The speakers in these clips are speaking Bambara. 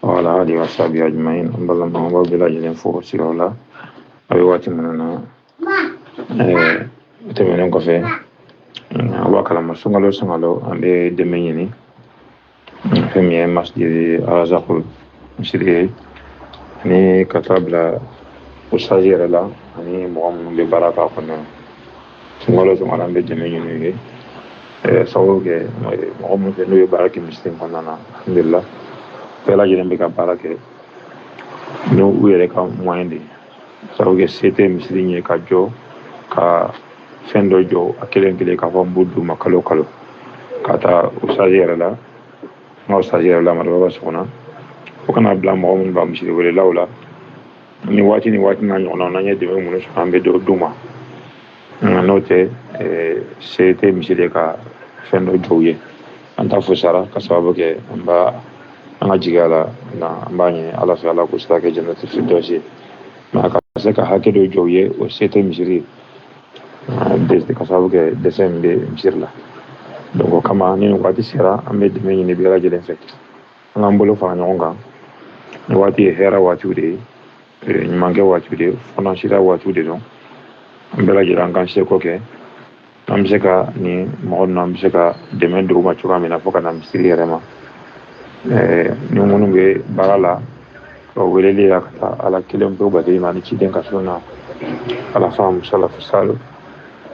Wa ala alihi wa sahbihi ajma'in. An balima, an b'aw bɛɛ lajɛlen fo sigaw la a bɛ waati minnu na. Tɛmɛnen kɔfɛ, aw b'a kalama, sunkalo sunkalo an bɛ dɛmɛ ɲini fɛn min ye masjid Arazakul misiri ye, ani ka taa bila ustazi yɛrɛ la, ani mɔgɔ minnu bɛ baara k'a kɔnɔ. Sunkalo sunkalo an bɛ dɛmɛ ɲini u ye, sababu kɛ mɔgɔ minnu fɛ n'u ye baara kɛ misiri kɔnɔna na, alhamdulillah, bɛɛ lajɛlen bɛ ka baara kɛ n'u u yɛrɛ ka moyen de ye, sababu kɛ se tɛ misiri ɲɛ ka jɔ ka fɛn dɔ jɔ a kelen kelen k'a fɔ n b'o d'u ma kalo kalo, ka taa ustazi yɛrɛ la, n ka ustazi yɛrɛ la Madaba Sɔgɔna, fo kana bila mɔgɔ minnu b'a misiri welelaw la. Ni waati ni waati n'a ɲɔgɔnna, n'an ye dɛmɛ minnu sɔrɔ, an bɛ dɔ d'u ma. Nka n'o tɛ, se tɛ misiri ka fɛn dɔ jɔ u ye. An t'a fo sara ka sababu kɛ an b'a an ka jigiya la na, an b'a ɲini Ala fɛ, Ala k'o sira kɛ jannati firdausi ye. Mɛ ka se ka hakɛ dɔ jɔ u ye, o se tɛ misiri ye, ka sababu kɛ dɛsɛ min bɛ misiri la. Donc o kama, ni nin waati sera, an bɛ dɛmɛ ɲini bɛɛ lajɛlen fɛ, an k'an bolo fara ɲɔgɔn kan. Nin waati ye hɛrɛ waatiw de ye, ɲumankɛ waatiw de ye, fɔnɔsira waatiw de don. An bɛɛ lajɛlen an k'an seko kɛ, an bɛ se ka nin mɔgɔ ninnu, an bɛ se ka dɛmɛ don u ma cogoya min na, fo ka na misiri yɛrɛ ma. Ni minnu bɛ baara la, ka weleli la ka taa Ala kelen pewu batoli ma, ani ciden ka sunna ala faamu salafu salu,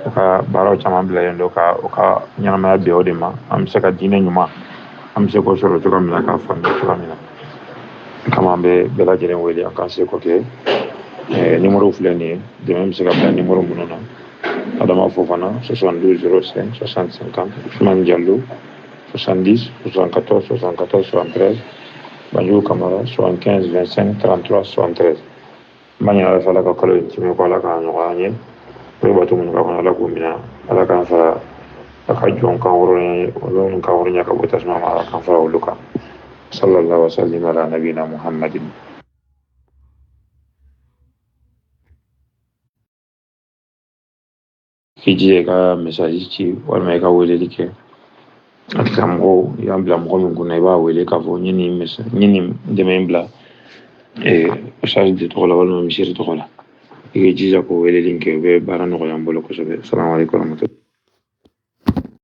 u ka baaraw caman bilalen don ka u ka ɲɛnamaya bɛn o de ma. An bɛ se ka diinɛ ɲuman, an bɛ se k'o sɔrɔ cogoya min na, k'a faamuya cogoya min na kama, an bɛ bɛɛ lajɛlen wele an k'an seko kɛ. Nimoro filɛ nin ye, dɛmɛ bɛ se ka bila nimoro minnu na: Adama Fofana, 72 05 60 50, Ousmane Diallo, 70 74 74 73, Banjugu Kamara, 75 25 33 73. N b'a ɲini Ala fɛ, Ala ka kalo in tɛmɛ ko Ala k'a nɔgɔya an ye. O ye bato minnu ka kɔnɔ, Ala k'u minɛ, Ala k'an fara a ka jɔn kan hɔrɔnya, olu minnu ka hɔrɔnya ka bɔ tasuma ma, Ala k'an fara olu kan. Sallallahu wa sallim ala nabina Muhammadin. K'i jija i ka message ci walima i ka weleli kɛ a tigilamɔgɔw, i y'a bila mɔgɔ min kunna, i b'a wele k'a fɔ n ye nin message, n ye nin dɛmɛ in bila ustaz de tɔgɔ la walima misiri tɔgɔ la. I k'i jija k'o weleli kɛ, o bɛ baara nɔgɔya an bolo kosɛbɛ. Salamu aleykum warahmatullahi.